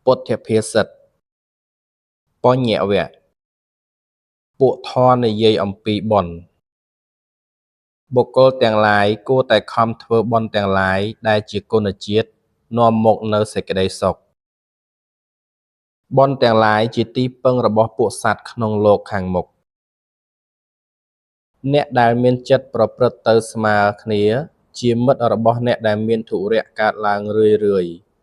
ពុទ្ធភាសិត បញ្ញវគ្គ ពួកធម៌និយាយអំពីបុណ្យ បុគ្គលទាំងឡាយគួរតែខំធ្វើបុណ្យទាំងឡាយដែលជាគុណជាតិ នាំមកនូវសេចក្តីសុខ បុណ្យទាំងឡាយជាទីពឹងរបស់ពួកសត្វក្នុងលោកខាងមុខ អ្នកដែលមានចិត្តប្រព្រឹត្តទៅស្មើគ្នា ជាមិត្តរបស់អ្នកដែលមានធុរៈកើតឡើងរឿយៗ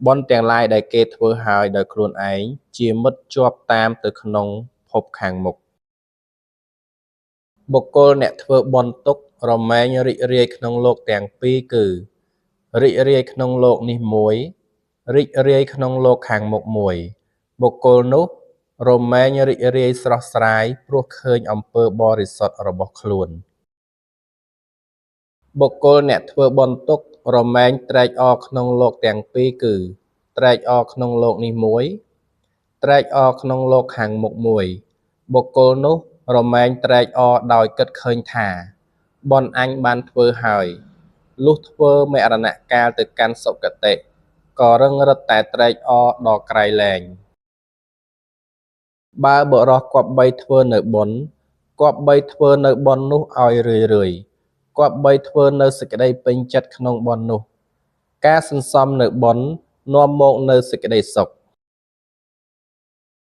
បុណ្យទាំងឡាយដែលគេធ្វើហើយដោយខ្លួនឯង ជាមិត្តជាប់តាមទៅក្នុងភពខាងមុខ បុគ្គលអ្នកធ្វើបុណ្យទុក្ខ រមែងរីករាយក្នុងលោកទាំងពីរគឺ រីករាយក្នុងលោកនេះមួយ រីករាយក្នុងលោកខាងមុខមួយ បុគ្គលនោះ រមែងរីករាយស្រស់ស្រាយព្រោះឃើញអំពើបរិសុទ្ធរបស់ខ្លួន បុគ្គលអ្នកធ្វើបុណ្យទុក្ខ រមែងត្រេកអរក្នុងលោកទាំងពីរគឺ ត្រេកអរក្នុងលោកនេះមួយ ត្រេកអរក្នុងលោកខាងមុខមួយ បុគ្គលនោះ រមែងត្រេកអរដោយគិតឃើញថា បុណ្យអញបានធ្វើហើយ លុះធ្វើមរណកាលទៅកាន់សុគតិ ក៏រឹងរិតតែត្រេកអរដល់ក្រៃលែង បើបុរសគប្បីធ្វើនូវបុណ្យ គប្បីធ្វើនូវបុណ្យនោះឲ្យរឿយៗ គប្បីធ្វើនូវសេចក្តីពេញចិត្តក្នុងបុណ្យនោះ ការសន្សំនូវបុណ្យ នាំមកនូវសេចក្តីសុខ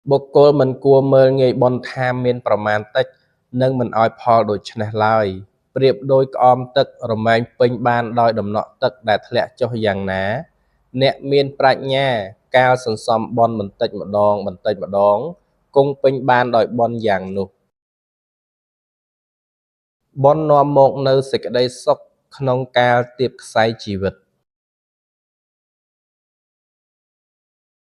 បុគ្គលមិនគួរមើលងាយបុណ្យថាមានប្រមាណតិច និងមិនឲ្យផលដូច្នេះឡើយ ប្រៀបដូចក្អមទឹករមែងពេញបានដោយតំណក់ទឹកដែលធ្លាក់ចុះយ៉ាងណា អ្នកមានប្រាជ្ញាកាលសន្សំបុណ្យបន្តិចម្តងៗ គង់ពេញបានដោយបុណ្យយ៉ាងនោះ បុណ្យនាំមកនូវសេចក្តីសុខក្នុងកាលទាបក្ស័យជីវិត។